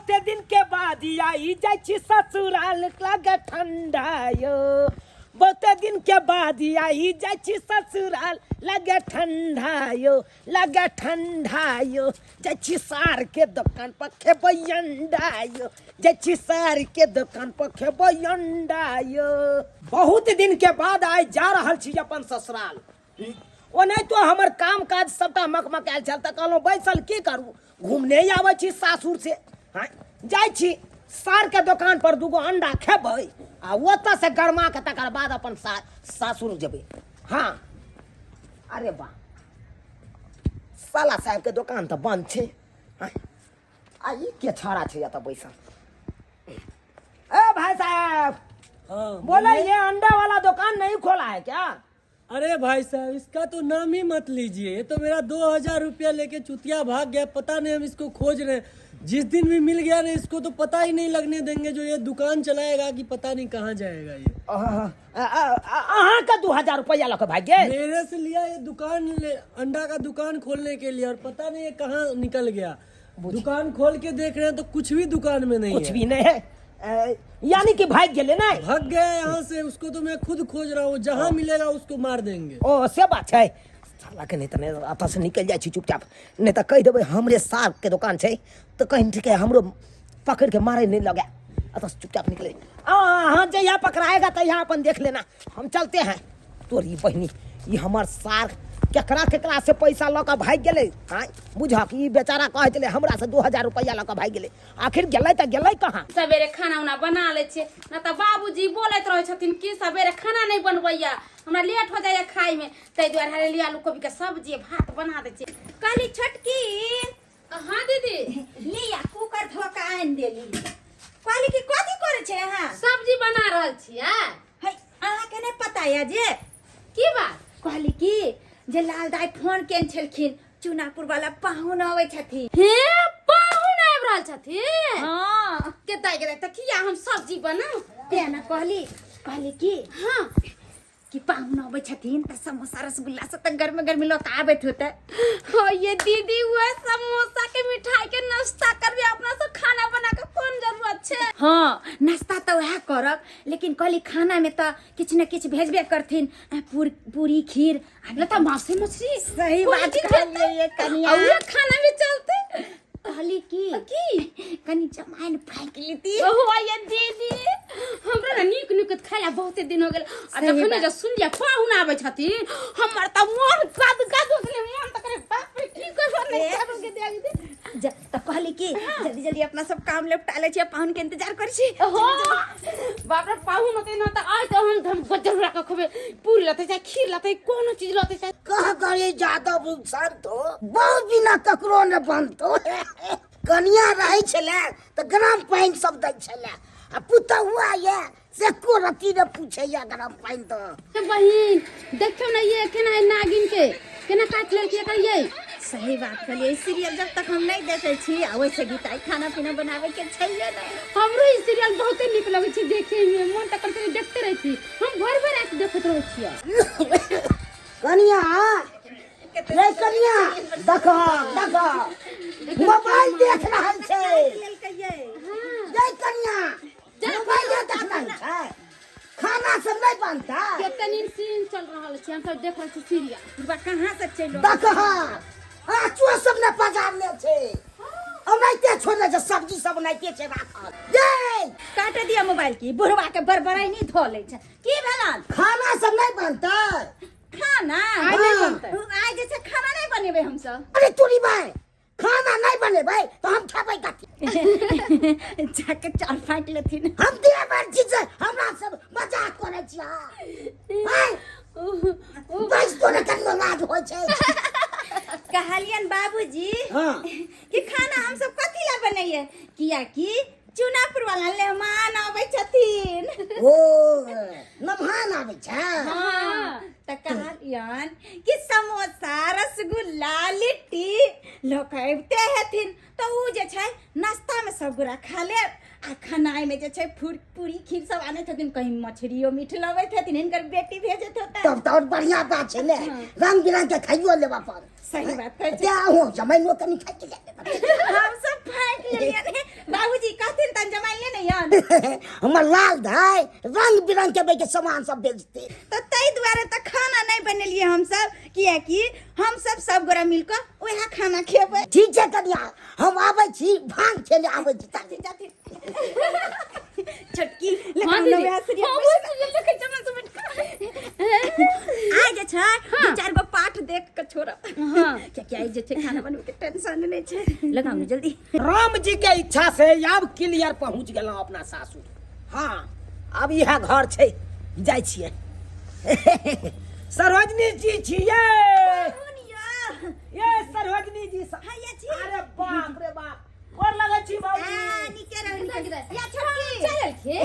बहुते दिन के बाद आई जाइ छी ससुराल लगे ठंडा यो। बहुते दिन के बाद आई जाइ छी ससुराल लगे ठंडा यो, लगे ठंडा यो। जाइ छी सार के दोकान पर खेबै अंडा यो, जाइ छी सार के दोकान पर खेबै अंडा यो। बहुत दिन के बाद आइ जा रहल छी अपन ससुराल। ओनाहितो हमर काम काज सबटा मकमकायल छल, तऽ कहलहुँ बैसल की करू, घूमने आबै छी सासुर से। हाँ, जाइ छी सारके दोकान पर दूगो अंडा खेबै आ ओतऽ से गरमा के तकर बाद अपन सासुर जेबै। हाँ, अरे वाह, साला साहेब के दोकान तऽ बंद छै। हाँ, आ ई के छाड़ा छै एतऽ बैसल? ए भाई साहब, हाँ, बोले बोलिए। ये अंडा वाला दुकान नहीं खोला है क्या? अरे भाई साहब, इसका तो नाम ही मत लीजिए, ये तो मेरा 2000 रुपया लेके चुतिया भाग गया। पता नहीं हम इसको खोज रहे हैं, जिस दिन भी मिल गया ना इसको तो पता ही नहीं लगने देंगे जो ये दुकान चलाएगा कि पता नहीं कहाँ जाएगा ये। अहाँ के 2000 रुपया लऽ के भाग गेल? मेरे से लिया ये दुकान अंडा का दुकान खोलने के लिए और पता नहीं ये कहाँ निकल गया। दुकान खोल के देख रहे हैं तो कुछ भी दुकान में नहीं कुछ है। भी नहीं है, यानी कि भाग गेले नहीं? भाग गया यहाँ से, उसको तो मैं खुद खोज रहा हूँ, जहाँ मिलेगा उसको मार देंगे। ओ से बात छै। साला के नहीं तऽ नहि एतऽ से निकलि जाइ छी चुपचाप, नहीं तऽ कहि देबै हमरे साग के दोकान छै तऽ कहीं ठीक है हमरो पकड़ के मारे नहीं लगे। एतऽ से चुपचाप निकले। हाँ, जहिया पकड़ाएगा तहिया अपन देख लेना, हम चलते हैं। तोरी बहिनी, ई हमर सार केकरा केकरा से पैसा लऽ कऽ भागि गेलै। आँय बुझक, ई बेचारा कहै छलै हमरा से 2000 रुपैआ लऽ कऽ भागि गेलै, आखिर गेलै तऽ गेलै कहाँ? सवेरे खाना उना बना लै छियै, न तऽ बाबूजी बोलैत रहै छथिन कि सवेरे खाना नहि बनबैया, हमरा लेट हो जाइया खाइमे, ताहि दुआरे हरेली आलू कोबीके सब्जी भात बना दै छियै। कहली छोटकी। हाँ दीदी। लिया कुकर धो के आनि देली। कहली कि कथी करै छै अहाँ? सब्जी बना रहल छियै। है, अहाँके नहि पता यऽ जे की बात? कहली कि जे लाल दाइ फोन केने छलखिन, चुनापुर वाला पाहुन अबै छथिन। हे पाहुन आबि रहल छथिन? हाँ। के दाइ के दाइ, तऽ किया हम सब्जी बनाउ? तें ने कहली, कहली कि हाँ कि पाहुन अबै छथिन तऽ समोसा रसगुल्ला सब तऽ गर्मे गर्मी लऽ कऽ आबैत होतै। हो ये दीदी, वह समोसा के मिठाई के नाश्ता करबे, अपना सब खाना बना के कोन जरूरत छै? हाँ, नाश्ता तऽ वएह करब, लेकिन कहली खाना में तऽ किछु ने किछु भेजबे करथिन, पूरी खीर आ नहि तऽ मासे मछली। सही कोई बात चीज कहलियै भेजतै। ये कनिया। आ उहे खाना में चलते। कहली कि की कनी जमाइन फाँकि लेती। ओहो ये दीदी, हमरा ने नीक नीक खाय ला बहुते दिन हो गेल। आ सही जखने बात। जे सुनलियै पाहुन आबै छथिन, हमर तऽ मन गद गद हो गेलै। मन तऽ करे बाप रे की करबो नहि ए। करबो के देख दे। तऽ कहली कि जल्दी जल्दी अपना सब काम निपटा लै छी, पाहुन के इंतजार करै छी। ओहो बाप रे, पाहुन होतै न तऽ आइ तऽ हम गजर उड़ा के खेबै, पूरी लतै चाहे खीर लतै, कोनो चीज लतै चाहे। कह करे जादव शांत हो, बहु बिना ककरो ने बनतो। कनिया रहै छलै तऽ गरम पानि सब दै छलै, आ पुतहुआ ये से एको रत्ती ने पूछैया गरम पानि तऽ। ए बहिन, देखियौ ने ये केना ई नागिन के केना काटि लेलकै एकर ये। सही बात कहलियै, ई सीरियल जब तक हम नहि देखै छी आ ओहिसँ गीताई खाना पीना बनाबै के छैहे नहि। हमरो ई सीरियल बहुते नीक लगै छै देखे में, मन तऽ करते देखते रहै छी, हम भरि भरि राति देखैत रहै छियै। कनिया रे कनिया, देख देख मोबाइल देख रहल छै। रे कनिया, मोबाइल देख रहल छै, खाना सब नहीं बनता? कते नीक सीन चल रहल छै, हम सब देख रहल छी सीरियल। बुढ़बा कहाँ से चलि देख, आचो सब ने पजारने छै, ओनाहिते छोड़ने छै, सब्जी सब ओनाहिते छै राखल। ये काट दिया मोबाइल की, बुढ़वा के बड़बड़ाई नहीं धो लै छै। की भेलन? खाना सब नहीं बनता? खाना आइ नहि बनतै। आइ जे छै खाना नहीं बनेबै हमसब। अरे तोरी भाई, खाना नहीं बनेबै तो हम खेबै कथी? जाके चार फाँकि लेथिन। हम देवर छी से हमरा सब मजाक करै छी अहाँ। आँय, बस तोरे कनियो लाज होइ छै। कहलियन बाबूजी हाँ। कि खाना हम सब कथी ला बनैये, कियाकि चुनापुर वाला मेहमान आबै छथिन। ओ मेहमान आबै छै? हाँ, तऽ कहलियन कि समोसा रसगुल्ला लिट्टी लऽ कऽ अबिते हेथिन तऽ उ जे छै नाश्तामे सब गोरा खा लेब, आ खेनाइमे जे छै पूरी खीर सब आनैत हेथिन, कहीं मछरियो मीठ लबैत हेथिन, हिनकर बेटी भेजैत होतै। तब तऽ और बढ़िया बात छै ने, रंग बिरंग के खाइयो लेब अपन। सही बात कहै छी। ते अहूँ जमाइनो कनि खाइ के लेब। हम सब फाँकि लेलियनि बाबूजी। हमर लाल धाय रंग बिरंग के बेके सामान सब बेचते। तऽ ताहि दुआरे तऽ खाना नहि बनेलियै हमसब, किएकि हमसब सब गोरा मिल कऽ वएह खाना खेबै। ठीक छै कनिया, हम आबै छी, भांग खेले आबै छी। जाथिन जाथिन छोटकी हाँ लेकिन दीदी वएह सीरियल हाँ, बैस वो सीरियल देखै छी, हमरा सब आइ जे छै दू चारि गो पाठ देख कऽ छोड़ब, किएकि आइ जे छै खाना बनबै के टेंशन नहि छै। लगाउ ने जल्दी। राम जी के इच्छा से आब क्लियर पहुंच गेलहुं अपना सासुर। हाँ, आब इएह घर छै, जाइ छियै। सरोजनी जी छियै? ये सरोजनी जी। हाँ, ये छी। अरे बाप रे बाप, गोर लगै छी बाबूजी। आ, नीके रहू, नीके रहू। या छोटकी चललखिन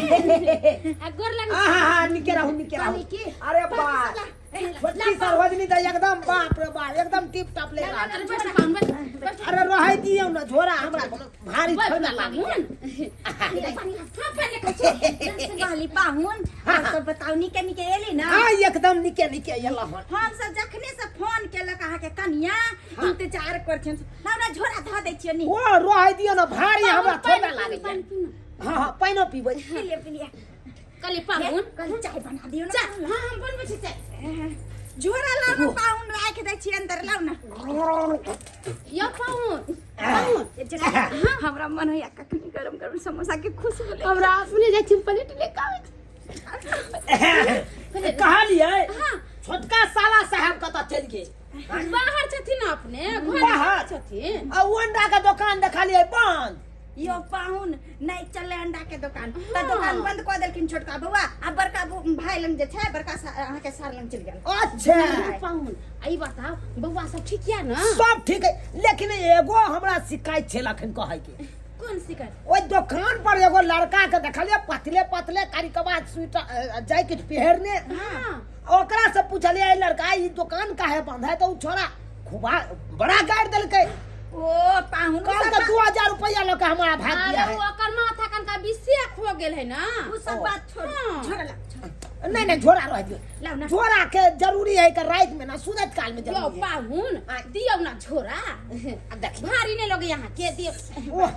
आ गोर लग। हाँ हाँ हाँ, निके रहू, निके रहू। कहली की? अरे बाप, छोटकी सरोजनी तऽ एकदम, बाप रे बाप, एकदम टिप टॉप ले रहल। अरे बैठ पाहुन, बैठ बैठ। अरे रहै दियौ ने, झोरा हमरा भारी बैठ थोड़े लागै। पाहुन, हाँ, पहिले कहै छी। कहली पाहुन, और सब बताउ, नीके नीके एली ना? हाँ, एकदम निके निके एलहुँ हन। हम सब जखने से फोन केलक अहाँके कनिया, इंतजार कर छियन। लाउ ना, झोरा धऽ दै छियै नी। ओ रहै दियौ ने, भारी हमरा थोड़े लागै। पानि पी ना। हाँ हाँ, पानिओ पीबै। पी लिअ, पी लिअ। कहली पाहुन, कहली चाय बना दियौ ना। चाय, हाँ, हम बनबै छी चाय। झोरा लाउ ना पाहुन, राखि दै छियै अंदर, लाउ ना। यौ पाहुन, पाहुन, हमरा मन होइया कखनी गरम गरम समोसा के खुशबू ले। हमरा अपने जाइ छी, प्लेट ले के आबै छी। कहलियै हाँ। छोटका साला साहब कतऽ चलि गेल? बाहर छथिन अपने घर। बाहर? छथिन। आ ओ अंडा के दोकान देखलियै बंद। यो पाहुन, नहीं चले अंडा के दोकान, तऽ दोकान बंद कऽ देलखिन छोटका बौआ, आ बड़का भाई लंग जे छै, बड़का अहाँके सार लंग चलि गेल। अच्छा। पाहुन, आ ई बताउ, बौआ सब ठीक या ना? सब ठीक है, लेकिन एगो हमरा शिकायत छै अखन कहै के। कोन शिकायत? ओहि दोकान पर एगो लड़का के देखलियै, पतले पतले करिकवा स्वेटर जैकेट पहिरने। ओकरा से पूछलियै, "ए लड़का, ई दोकान काहे बंद है?" तऽ उ छोरा खूबा बड़ा गारि देलकै। ओ पाहुन, कल के 2000 रुपया लऽ के हमरा भाग अरे गया है। ओ ओकर माथा कनका विषेक हो गेल है ना। उ सब बात छोड़। हाँ। छोड़ ला, छोड़। नहीं नहीं, झोरा रह दियो। लाउ ना। झोरा के जरूरी है कि रात में ना, सुतत काल में यो जरूरी है। पाहुन, दियौ ना झोरा। अब देखिए। भारी नहीं लगे यहाँ के, दियौ। ओह,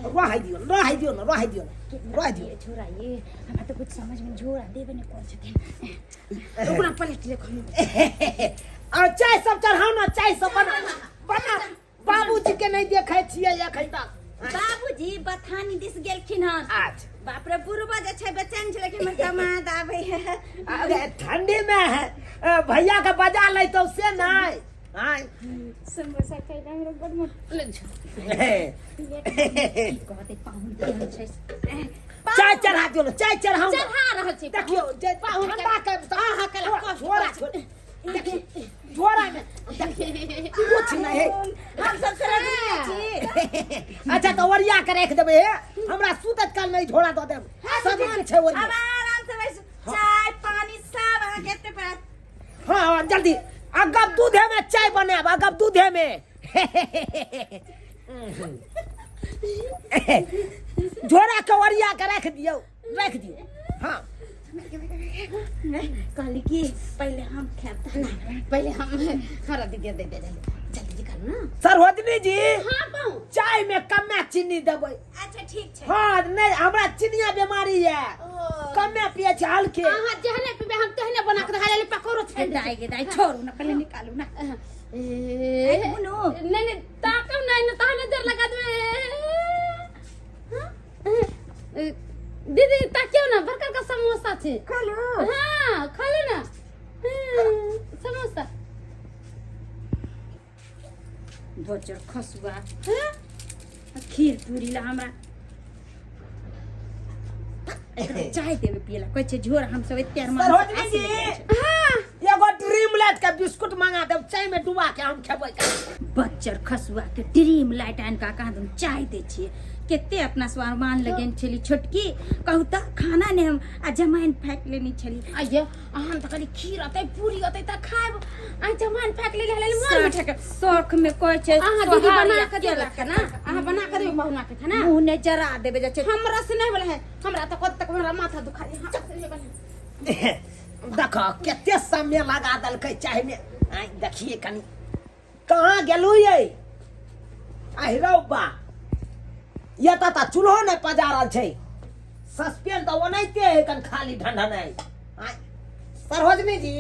रह दियो, रह दियो ना, रह दियो ना, रह दियो। ये झोरा, ये हमरा तऽ कुछ समझ में झोरा देबे नहि करै छथिन। ओकरा पलट ले खनु। और चाय सब चढ़ाओ ना, चाय सब बना बना। बाबूजी के नहीं देखे छियै एखन तक। बाबूजी बथानी दिस गेलखिन हन। अच्छा। बाप रे, बुढ़बा जे छै बेचैन छलै कि हमर दामाद आबै है। अरे ठंडी में है, भैया के बजा लेतो से नहीं। आय। समोसा खाइला हमरा बड़ मन। ले झोरा। की कहते पाहुन, केहन छै? चाय चढ़ा दियो ना, चाय चढ़ाओ ना। चढ़ा रहल छी। देखियो जे पाहुन ठंडा के अहाँ के लग कष्ट झोरा छै। छोड़ देखिए, झोरा में देखिए कुछ नहीं है। हम सब सरगुनिया छी। अच्छा, तो ओरिया के रख देबै हे, हमरा सुतत काल में ई झोरा दऽ देब, सामान छै ओरिया। अब आराम से बैसू, चाय पानी सब अहाँके एते पर। हाँ हाँ, जल्दी अगब दूधे में चाय बनायब, अगब दूधे में। झोरा के ओरिया के रख दियौ, रख दियौ। हाँ। कहली कि पहिले हम खायब तहन। पहिले हम, हमरा दीदी दे दे, जल्दी जल्दी निकालू ना। सरोजनी जी। हाँ पाहुन। चाय में कमे चीनी देबै। अच्छा, ठीक छै। हाँ, नहीं, हमरा चिनिया बीमारी है, कमे पिए छै, हल्के। अहाँ जेहने पीबै, हम तेहने बना के हाले पकौड़ो छानि दै। दाइ गे दाइ, छोड़ू ना, पहिले निकालू ना। ए, मुनु। नहीं नहीं, ताकब नहीं ना, तहन नजर लगा देबै। हाँ? ए, दीदी, ताकियौ ना, बड़का बड़का समोसा छै। खालू। हाँ, खा ले ना। समोसा। बजर खसुआ। हाँ? खीर पूरी ला हमरा एकरा चाय देबै पियला, कहै छै झोर हम सब एते अरमान से सरोजनी आस जी। लेने छै। हाँ। एगो ड्रीम लाइट के बिस्कुट मंगा देब, चाय में डुबा के हम खेबै। बच्चर खसुआ के ड्रीम लाइट आनि कऽ कहाँ हम चाय दै छियै। कते अपना स्वारमान लगेन छली छोटकी, कहू तऽ खाना नहि हम आ जमाइन फाकि लेने छली। आइये, हम तऽ कहली खीर अतै, पूरी अतै तऽ खायब, आ जमाइन फाकि लेली, हले मन में ठेके। शौख में कहै छै। अहाँ दीदी सोहारी बना आ के देबै केला। खाना, अहाँ बना के देबै पहुना के खाना। मुँह नहि जरा देबै जाइ छै। हमरा से नहीं बोले है, हमरा तऽ कत तक हमरा माथा दुखा हमरा से नहीं बोले। देख कते समय लगा देलकै चाय में। आइ देखिए कनी कहाँ गेलू ये। आहि रौ बा, ये तऽ चूल्हो नहि पजारल छै। सस्पेंस तऽ ओनाहिते है कन खाली ढंढनाइ। आँय, सरोजनी जी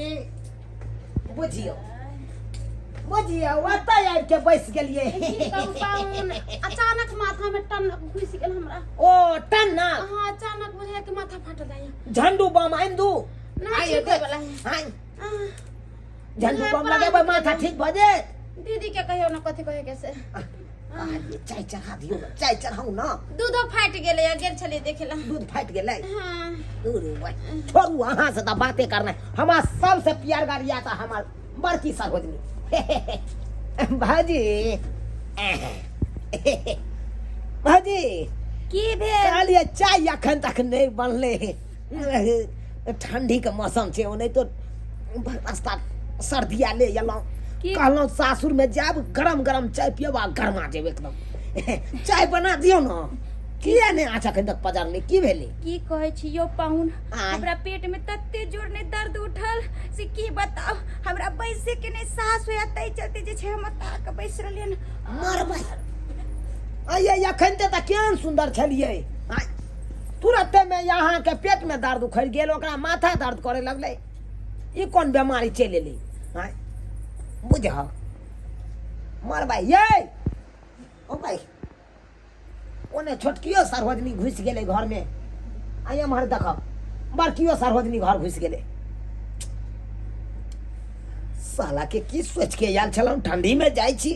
बुझियौ बुझियौ, ओतऽ आबि के बैस गेलियै। की कहू पाहुन, अचानक माथा में टन घुसि गेल हमरा। ओ टन्ना? हाँ, अचानक बुझाय कि माथा फाटल जाइए। झंडू बम आनि दू? नहि, आइ ठीक होय वाला है। आइ आह, झंडू नहि, बम प्राण लगेबै, माथा ठीक भऽ जायत। दीदी के कहियो ना कथी कहे के से। कहलियै, चाय चढ़ा दियौ ने, चाय चढ़ाउ ने। दूधो फाटि गेलै, गेल छलियै देखे ला। दूध फाटि गेलै? हाँ। दूर भाइ, छोड़ू, अहाँ से तऽ बाते करनाइ। हमरा सबसे प्यार गाड़िया तऽ हमर बड़की सरोजनी। भौजी, भौजी। की भेल? कहलियै चाय अखन तक नहि बनलै। ठंडी के मौसम छै, ओनाहितो रास्ता सर्दिया ले एलहुँ। कहलहुँ सासुर में जायब, गरम गरम चाय पियब आ गरमा जेब एकदम। चाय बना दियौ ने। किया नहि आँच अखन तक पजरलै? की भेलै? की कहै छी यौ पाहुन, आँय। हमरा पेट में तते जोर ने दर्द उठल से की बताउ, हमरा बैसे के नहि साहस होया, ताहि चलते जे छै हम एतऽ आके बैस रहलियन। मरबै अइये, अखन ते तऽ केहन सुन्दर छलियै, आँय, तुरते में अहाँके पेट में दर्द उखड़ि गेल, ओकरा माथा दर्द करे लगलै। ई कोन बेमारी चलि एलै? आँय, बुझह मरबै यै। ओ भाइ, ओने छोटकियो सरोजनी घुसि गेलै घरमे आ एम्हर देखब बड़कियो सरोजनी घर घुसि गेलै। साला के की सोच के आयल छलहुँ, ठंडी में जाइ छी,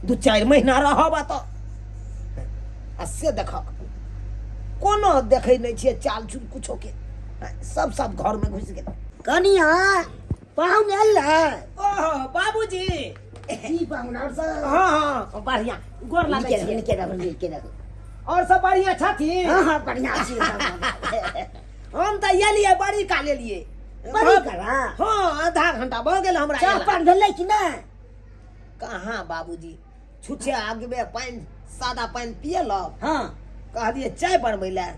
2-4 महीना रहब एतऽ, आ से देखक कोनो देखै नहि छियै चाल चूल कुछो के, सब सब घरमे घुसि गेलै। कनिया, पाहुन एलै। ओहो बाबूजी। की पाहुन, और सब? हाँ हाँ, बढ़िया, गोर लागै नीके छी। रहू, नीके रहू, नीके रहू। और सब बढ़िया छथिन? हाँ हाँ, बढ़िया छी सब। हम तऽ एलियै बड़ी काल एलियै। बड़ी काल, हाँ? हाँ, आधा घंटा भऽ गेल हमरा चाह एला। पान भेलै कि नहि? कहाँ बाबूजी, छुछे आगबे पानि, सादा पानि पियलक। कहलियै चाय बनबै लए।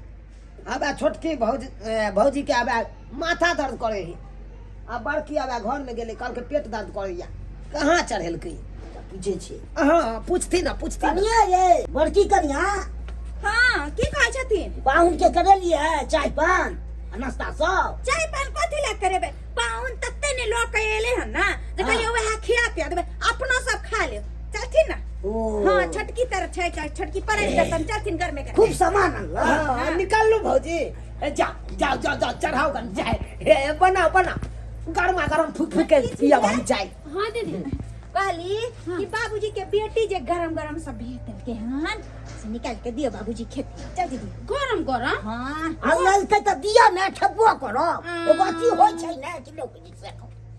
आबे छोटकी भौजी, भौजीके आबे माथा दर्द करै है आ बड़की आबे घरमे गेलै, कहलकै पेट दर्द करैया। कहाँ चढ़ेलकै? पूछै छी। हाँ, पूछथिन ना, पूछथिन ना। कनिया ये, बड़की कनिया। हाँ, की कहै छथिन? पाहुन के करेलियै चाय पान आ नाश्ता सब? चाय पान कथी लए करेबै पाहुन? तते ने लऽ के एले हन ना जे कहलियै वएह खिया पिया देबै, अपनो सब खा लेब। चलथिन ना। ओ। हाँ, छोटकी तर छै, छोटकी पड़ै देतन, चलथिन घर में। खूब सामान अनलक। हाँ, निकालू भौजी। ए, जा जाओ जाओ जाओ, चढ़ाओ गन चाय। हे, बनाओ बनाओ, गरमा गरम फूक फूक के पियब हम चाय। हाँ दीदी। कहली कि बाबूजी के बेटी जे गरम गरम सब भेज देलकै हन से निकाल के दियो, बाबूजी खेती। चल दीदी। गरम गरम? हाँ। अनलकै तऽ दिअ ने, खेबो करब। एगो अथी होइ छै ने कि लोक से।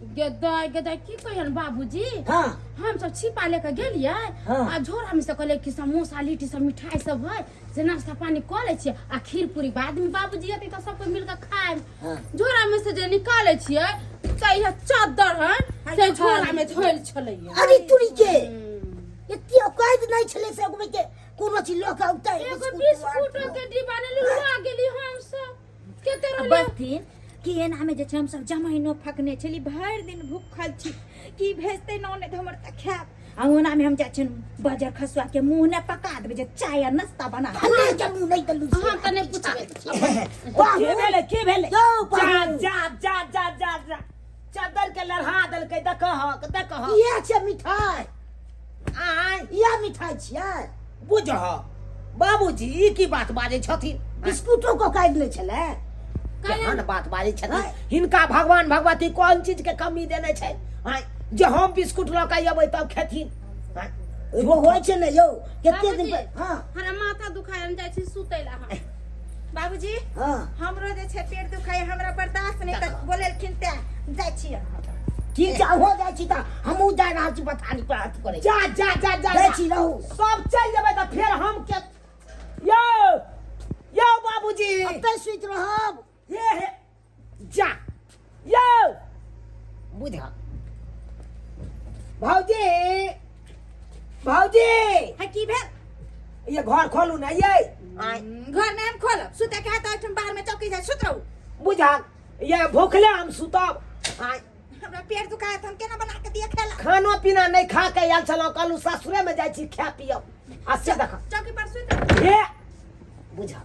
गेदाय गेदाय, की कहियन बाबूजी। हम सब छिपा लेके गेलियै आ झोरा में से कहलियै कि समोसा लिट्टी सब मिठाई सब है से नाश्ता पानी कऽ लै छियै आ खीर पूरी बाद में बाबूजी अतै तऽ सब कोइ मिल कऽ खायब। झोरा में से जे निकालै छियै तऽ इएह चादर है से झोरा में धोइल छलैया। अरे तुरी के, एते औकात नहि छलै से ओकरे के कोनो चीज लऽ के औतै? एगो बिस्कुटो के डिब्बा ने लुआ गेली हम सब। कते रहलियै? बजथिन कि एनामे जे छै हमसब जमाइनो फकने छली, भरि दिन भूखल छी, की भेजतै ननैद हमर तऽ खायब। आ ओनामे हम जाइ छियनि बजर खसुआ के मुँह ने पका देबै जे चाय आ नाश्ता बना। नहि जमू, नहि देलू से। हम तऽ नहि पुछबै। की भेलै, की भेलै? यौ, जा पाहुन। जा जा जा जा जा, चद्दर के लड़हा देलकै, देखहक देखहक। इएह छै मिठाई? आँय? इएह मिठाई छियै? बुझह बाबूजी, ई की बात बाजै छथिन? बिस्कुटो को काटि लै छलै। केहन बात बाजै छथिन? हिनका भगवान भगवती कोन चीज के कमी देने छै, आँय, जे हम बिस्कुट लऽ के अबै तब खेथिन? आँय? एगो होइ छै ने यौ, कते दिन बाबूजी, पर हाँ। हमरा माथा दुखाय, हम जाइ छी सुतै ला हम। बाबूजी। हाँ। हमरो जे छै पेट दुखाय, हमरा बर्दाश्त नहि, तऽ बोलेलखिन तें जाइ छियै। ठीक छै, अहूँ जाइ छी तऽ हमहूँ जा रहल छी बथानी पर अथी करै। जा जा जा जा। जाइ छी, रहू। सब चलि जेबै तऽ फेर हम के यौ यौ बाबूजी? एतै सुति रहब। हे हे, जा यौ। बुझ भौजी, भौजी। है, की भेल? ये घर खोलू ना ये। आँय? घर नहि हम खोलब, सुतै के है तऽ एहिठाम बाहर में चौकी जाइ, सुत रहू। बुझा ये भूखले हम सुतब? आँय? हमरा पेट दुखाय तऽ हम केना बना के दिअ खेला? खानो पीना नहि खा के आयल छलहुँ, कहलहुँ सासुरे में जाइ छी, खा पियब, आ से देख। चौकी पर सुति रहू। हे, बुझा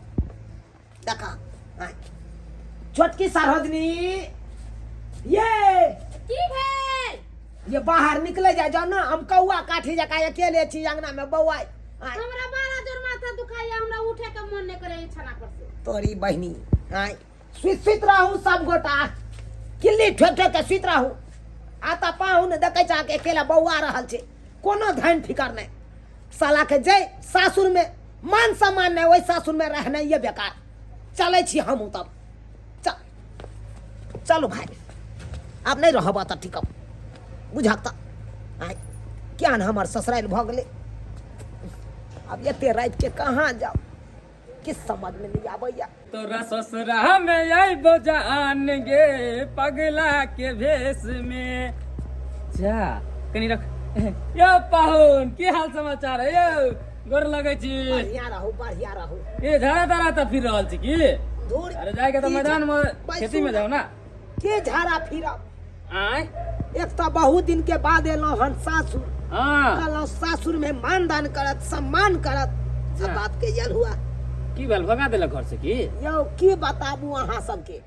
छोटकी सरहोजनी ये की भेल ये बाहर निकले जाय जाओ ना हम कौआ काठी जकाँ अकेले छी अंगना में बौआ आय, हमरा बड़ा जोर माथा दुखाइया हमरा उठे के मन नहीं करे छना पर से तोरी बहिनी आय सुति सुति रहू सब गोटा किल्ली ठोक ठोक के सुति रहू आ तऽ पाहुन देखै छै अहाँके अकेला बौआ रहल छै कोनो धन फिकर नहि साला के जय सासुर में मान सम्मान नहि ओहि सासुर में रहनाइए बेकार चलै छी हमहूँ तब चल चलू भाय आब नहि रहब तऽ टिकब बुझक तऽ आइ क्या ने हमर ससुरारि भऽ गेलै आब एते रातिके कहाँ जाउ किछु समझमे नहि आबैया तोरा ससुरा में अइबो जान गे पगला के भेष में जा कनी रख यो पाहुन की हाल समाचार है यो गोर लगै छी बढ़िया रहू बढ़िया रहू ए झाड़ा तारा तऽ फिर रहल छी की धूर अरे जाके तऽ की मैदान में बैसू खेती में ना। जाओ ना के झाड़ा फिरब आय एक तऽ बहुत दिन के बाद एलहुँ हन सासुर हाँ कहलहुँ सासुर में मानदान करत सम्मान करत जा। आ बाप के यल हुआ की भेल भगा देलक घर से की यौ की बताबू अहाँ सबके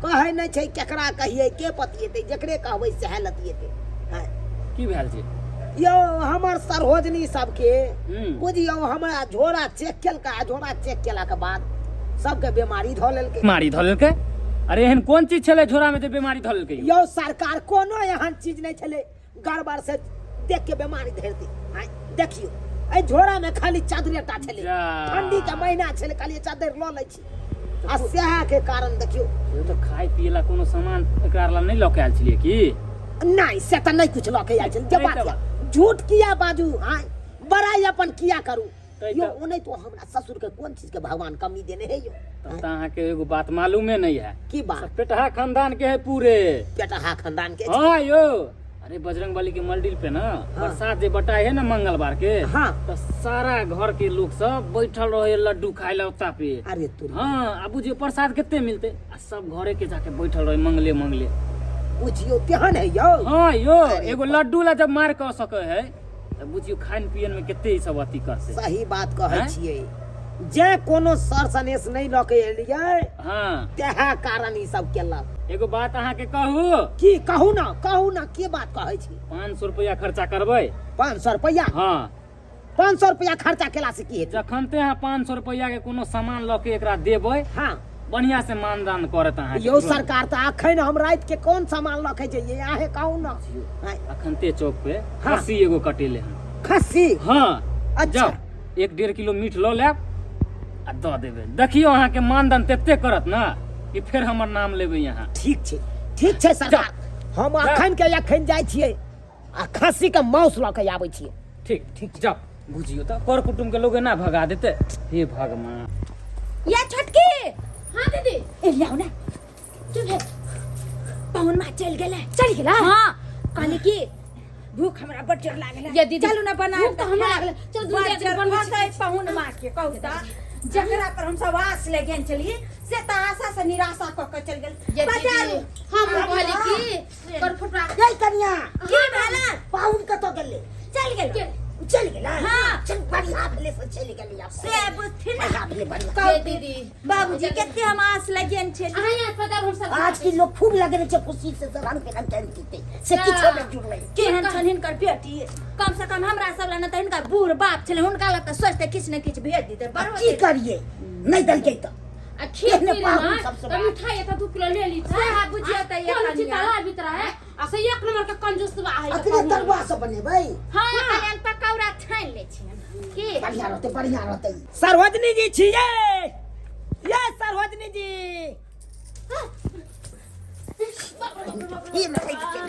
कहै नहि छै केकरा कहियै के पतिएतै जकरे कहबै सएह लतिएतै हँ की भेल छै यौ हमर सरहोजनी सबके हम्म। बुझियौ हमरा झोरा चेक केलकै आ झोरा चेक केलाके बाद सबके बीमारी धऽ लेलकै बीमारी धऽ लेलकै अरे एहन कोन चीज छलै झोरा में जे बीमारी धऽ लेलकै यौ सरकार कोनो एहन चीज नहि छलै गड़बड़ से देख के बीमारी धरि दी आँय, देखियौ एहि झोरा में खाली चादरे टा छलै जा। ठंडी के महीना छलै खाली चादर लऽ लै छी आ सएह के कारण देखियौ यौ तऽ खाय पिए ला कोनो सामान एकरा ला नहि लऽ के आयल छलियै की नहि से तऽ नहि कुछ लऽ के आयल छलै जे तै बात तऽ यऽ झूठ किया बाजू आँय बड़ाई अपन किया करू तै यौ तऽ- ओनाहितो हमरा ससुर के कोन चीज के भगवान कमी देने है यौ तब तऽ अहाँके एगो बात मालूमे नहि है की बात पेटहा खानदान के है पूरे पेटहा खानदान के हाँ यो अरे बजरंग बली के मंदिर पे ना प्रसाद जे बटाए है ना मंगलवार के हाँ। तो सारा घर के लोग सब बैठल रहे लड्डू खाए ला ओता पे अरे तू हाँ आ बुझियो प्रसाद कते मिलते आ सब घरे के जाके बैठल रहे मंगले मंगले बुझियो तेहन है यौ हाँ यो अरे एगो लड्डू ला जब मार कऽ सके है तऽ बुझियो खान पियन में कते ई सब अथी करते सही बात कहै हैं? छियै जे कोनो सर सनेस नहि लऽ के एलियै हाँ तेहा कारण ई सब केलक एगो बात अहाँके कहू की कहू ना कहू ना के बात कहै छी 500 रुपया खर्चा करबै 500 रुपया हाँ 500 रुपया खर्चा केला से की हेतै जखन ते अहाँ 500 रुपया के कोनो सामान लऽ के एकरा देबै हाँ बढ़िया से मानदान करत अहाँके यौ सरकार तऽ अखन हम राति के कोन सामान लऽ के जइयै अहें कहू ना हाँ, अखन ते चौक पे हाँ। खस्सी एगो कटेले हन खस्सी हाँ अच्छा। जाओ एक डेढ़ किलो मीट लऽ लेब आ दऽ देबै देखियौ अहाँके मानदान तते करत ना कि फेर हमर नाम लेबै अहाँ ठीक छै ठीक छै सरकार हम अखन के अखन जाइ छियै आ खस्सी के मांस लऽ के आबै छियै ठीक ठीक जाओ बुझियौ तऽ कर कुटुम्ब के लोग एना भगा देते हे भगवान या छोटकी हाँ दीदी ए ल्याउ न के भेल पाहुन मा चलि गेलै चलि गेलै? हाँ कहले कि भूख हमरा बड़ जोर लागल है या दीदी, चलू ना बना भूख तऽ हमरा लागल है। चल दुनू आदमी बनबै छी। पाहुन माँ के कहू तऽ जकरा पर हम सब आस ले गेल छलियै से तऽ आशा से निराशा कऽ के चलि गेल ये बाजार दीदी हम कहली कि कर फुटरा गई कनिया की भेल पाहुन कतऽ गेलै चलि गेल चलि गेलै हाँ। चल बढ़िया भेलै से चलि गेलै आब से बुझथिन बढ़िया भेलै बढ़िया कहू ये दीदी बाबूजी कते हम आस लगेन छलियै अहाँ यहाँ पर हम सब आज के लोग खूब लगने छै खुशी से सब रंग बिरंग के जीते से किछो नहि जुड़लै केहन छनि हिनकर बेटी कम से कम हमरा सब लए ने तऽ हिनकर बूढ़ बाप छलै हुनका लग तऽ सोचते किछु ने किछु भेज दितै आ की करिए नहि देलकै तऽ आ खीर एहने पी पाहुन लेना सबसँ तऽ बात। मिठाई एतऽ 2 किलो ले ली सएह बुझियौ तऽ ये कोन चीज कनिया। लाबित रहे आ से एक नंबर के कंजूस बा है अतने तरुआ सब बनेबै हाँ खाली हम पकौड़ा छानि लै छियनि की बढ़िया रहतै बढ़िया रहतै सरहोजनी जी छियै ये सरहोजनी जी ई नहि छै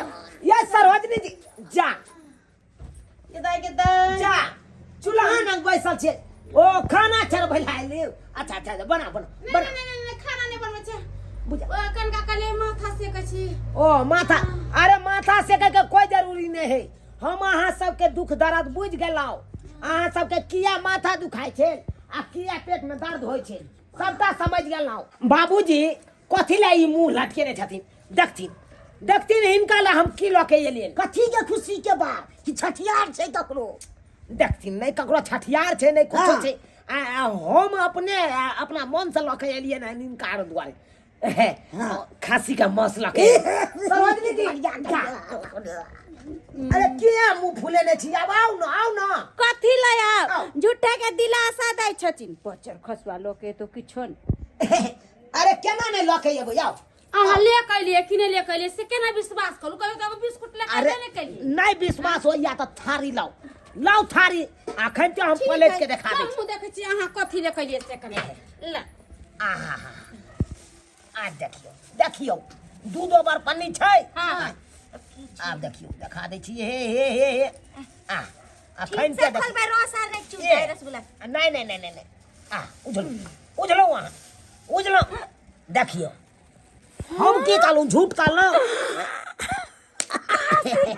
ये सरहोजनी जी जा के दाइ जा चूल्हा लग बैसल छै ओ खाना चढ़बै लए आयल अच्छा अच्छा बना बना नहीं बना नहीं नहीं नहीं खाना नहीं बनबै छै बुझ ओ कनका कहले माथा सेकै छी ओ माथा अरे माथा सेकै के कोई जरूरी नहीं है हम अहाँ सबके दुख दर्द बुझि गेलहुँ अहाँ सबके किया माथा दुखाइ छै आ किया पेट में दर्द होइ छै सबटा समझ गेलहुँ बाबूजी कथी लए ई मुँह लटकेने छथिन देखथिन देखथिन हिनका लए हम की लऽ के एलियनि कथी के खुशी के बात कि छठियार छै ककरो देखथिन नहि ककरो छठियार छै नहि कुछो हाँ। छै आ आ हम अपने आ, अपना मन से लऽ के एलियनि हन हिनका आर दुआरे खांसी का मांस लके सरोजनी दी अरे किया मुंह फुलेने छी आब आउ न आउ न कथी लय आउ झूठे के दिलासा दै छथिन पचर खसुआ लोके तो किछो नहि अरे केना नहि लऽ के एबै आउ अहाँ ले के एलियै कि नहि ले के एलियै से केना विश्वास करू कहियो तऽ एगो बिस्कुट ले के अरे एबे नहि केलियै नहि विश्वास होइया तऽ थारी लाउ लाउ थारी अखन तऽ हम पलटि के देखा दै छी हमहूँ देखै छी अहाँ कथी ले के एलियै से कने ला आहा आ देखियौ देखियौ दूधो बड़ पन्नी छै हाँ। आब देखियौ देखा दै छी हे हे हे हे आ अखन ठीक के से देखियौ खोलबै रस आर नहि चूस ए। जाय रसगुल्ला नहि नहि नहि नहि नहि आ उझलू उझलू अहाँ उझलू देखियौ हम की कहलहुँ झूठ कहलहुँ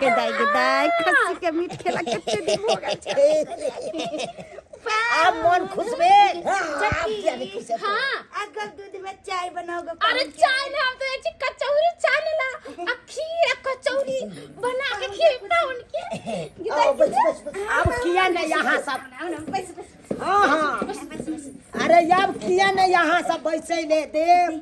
के दाई के दाई खस्सी के मीट खेला कते दिन हो गेल छै आब मन खुश भेल आब किया नहि खुश हेतै? हाँ अगर दूध में चाय बनाओगे अरे चाय ना हम तो ऐसी कचौरी चाय ला आ खीर आ कचौरी बना के खिलाता उनके आओ बैस बैस बैस आब किया नहि यहाँ सब बस बस हाँ हाँ अरे अब किया नहीं यहाँ सब बैसे ले देव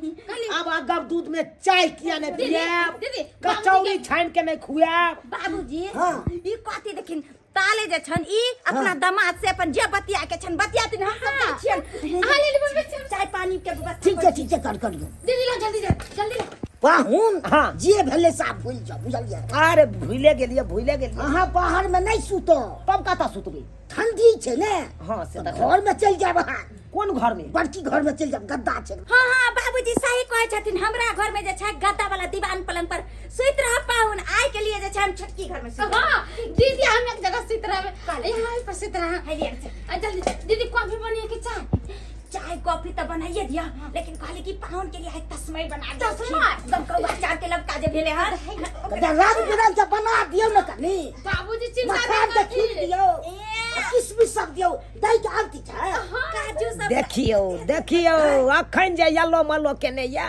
अब अगब दूध में चाय किया नहीं दीदी, पियाब दीदी, कचौड़ी छान के नहीं खुआब बाबूजी हाँ। ई कथी देखिन ताले जे छन ई अपना दामाद से अपन जे बतिया के छन बतियातिन हम सब जाइ छियन अहाँ ले लेबै बच्चा। चाय पानी के व्यवस्था ठीक छै ठीक छै कर कर दीदी ला जल्दी जा जल्दी ला पाहुन हाँ। जे भेलै साफ भूलि जाउ बुझलियै अरे भूले गेलिए भूले गेलिए अहाँ बाहर में नहीं सुतो तब कतऽ सुतबै ठंडी छै ने हाँ से तऽ तऽ घर में चलि जायब अहाँ कोन घर में बड़की घर में चलि जायब गद्दा छै हाँ हाँ बाबूजी सही कहै छथिन हमरा घर में जे छै गद्दा वाला दीवान पलंग पर सुति रह पाहुन आइ के लिए जे छै हम छोटकी घर में सुति हाँ दीदी हम एक जगह सुत रहबे यहाँ पर सुत रहा रहब। है आ जल्दी दीदी कॉफी बनिए के चाय चाय कॉफी तो बनाइए दिया लेकिन कहली कि पाहुन के लिए आइ तस्मई बना दियौ। तस्मई? एकदम कौआ चार के लपका जे भेले हन कनिटा रंग बिरंग के बना दियौ ने कनि बाबूजी चिंता मखान नहीं के खीर करथिन दियौ आ किशमिश सब दियौ दै के आरती छै काजू सब देखियौ देखियौ अखन जे येलो मलो केने या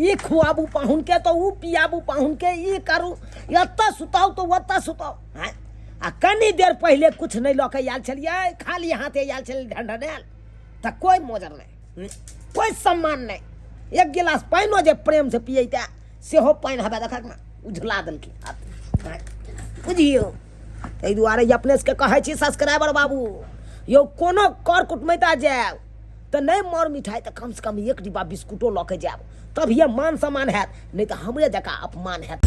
ई खुआबू पाहुन के तऽ ऊ पियाबू पाहुन के ई करू एतऽ सुताउ तऽ ओतऽ सुताउ आँय? आ कनी देर पहिले कुछ नहि लऽ के आयल छलियै खाली हाथे आयल छलियै ढंढनायल तऽ कोइ मोजर नहि कोइ सम्मान नहि एक गिलास पानिओ जे प्रेमसँ पियैते सेहो पानि हवे देखक ने उझला देलखिन बुझियौ ताहि दुआरे अपने सबके कहै छी सब्सक्राइबर बाबू यौ कोनो कर कुटमैता जायब तऽ नहि मर मिठाइ तऽ कमसँ कम एक डिब्बा बिस्कुटो लऽ के जायब तभिए मान सम्मान हैत नहि तऽ हमरे जकाँ अपमान हैत।